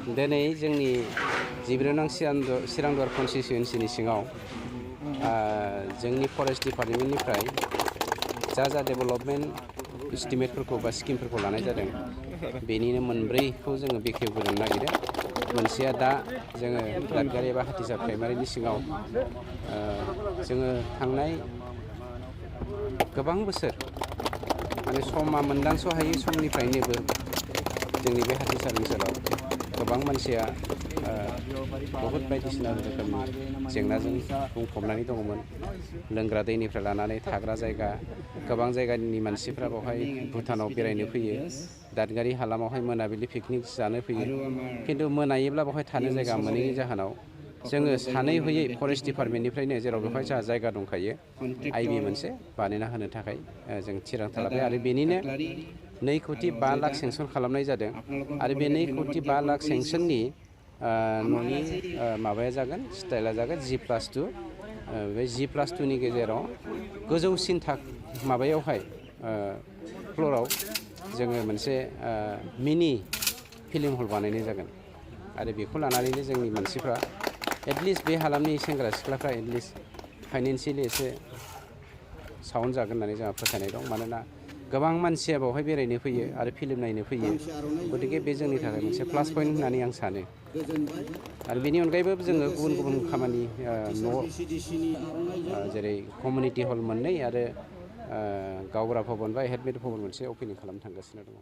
दिनै जोंनि 11 नं चिरांदुवार कनस्टिटुवेन्सिनि सिङाव जोंनि फरेस्ट डिपार्टमेन्टनिफ्राय जा डेभेलपमेन्ट इस्टिमेटफोरखौ बा स्किमफोरखौ लानाय जादों बेनिनो मोनब्रैखौ जोङो बेखेवग्रोनो नागिरदों। मोनसेया दा जोङो दादगारि एबा हाथिसा प्राइमारिनि सिङाव जोङो थांनाय गोबां बोसोर माने समा मोनदांस' हायै समनिफ्रायनोबो जोंनि बे हाथिसार ओनसोलाव गोबां मानसिया बहुद बायदिसिना रोखोमनि जेंनाजों बुंफबनानै दङमोन। लोंग्रा दैनिफ्राय लानानै थाग्रा जायगा, गोबां जायगानि मानसिफ्रा बेवहाय भुटानाव बेरायनो फैयो। दादगारि हालामावहाय मोनाबिलि पिकनिक जानो फैयो। खिन्थु मोनायोब्ला बेवहाय थानो जायगा मोनैनि जाहोनाव जोङो सानै हयै फरेस्ट डिपार्टमेन्टनिफ्रायनो जेराव बेवहाय जोंहा जायगा दंखायो आइबि मोनसे बानायना होनो थाखाय जों थिरांथा लाबाय आरो बेनिनो 2,05 लाख सेंसन खालामनाय जादों आरो बे 2,05 लाख सेंसननि न'नि माबाया जागोन स्टाइला जागोन G+2 बे G+2नि गेजेराव गोजौसिन माबायावहाय फ्ल'राव जोङो मोनसे मिनि फिल्म हल बानायनाय जागोन आरो बेखौ लानानैनो जोंनि मानसिफ्रा एटलिस्ट बे हालामनि सेंग्रा सिख्लाफ्रा एटलिस्ट फाइनेन्सियेलि एसे साउन्ड जागोन होननानै जोंहा फोथायनाय दं। मानोना गोबां मानसिया बेवहाय बेरायनो फैयो आरो फिल्म नायनो फैयो। गतिके बे जोंनि थाखाय मोनसे प्लास पइन्ट होननानै आं सानो। आरो बेनि अनगायैबो जोङो गुबुन गुबुन खामानि न' जेरै कमिउनिटि हल मोननै आरो गावबुरा भबन बा हेडमेट भबन मोनसे अपेनिं खालामनो थांगासिनो दङ।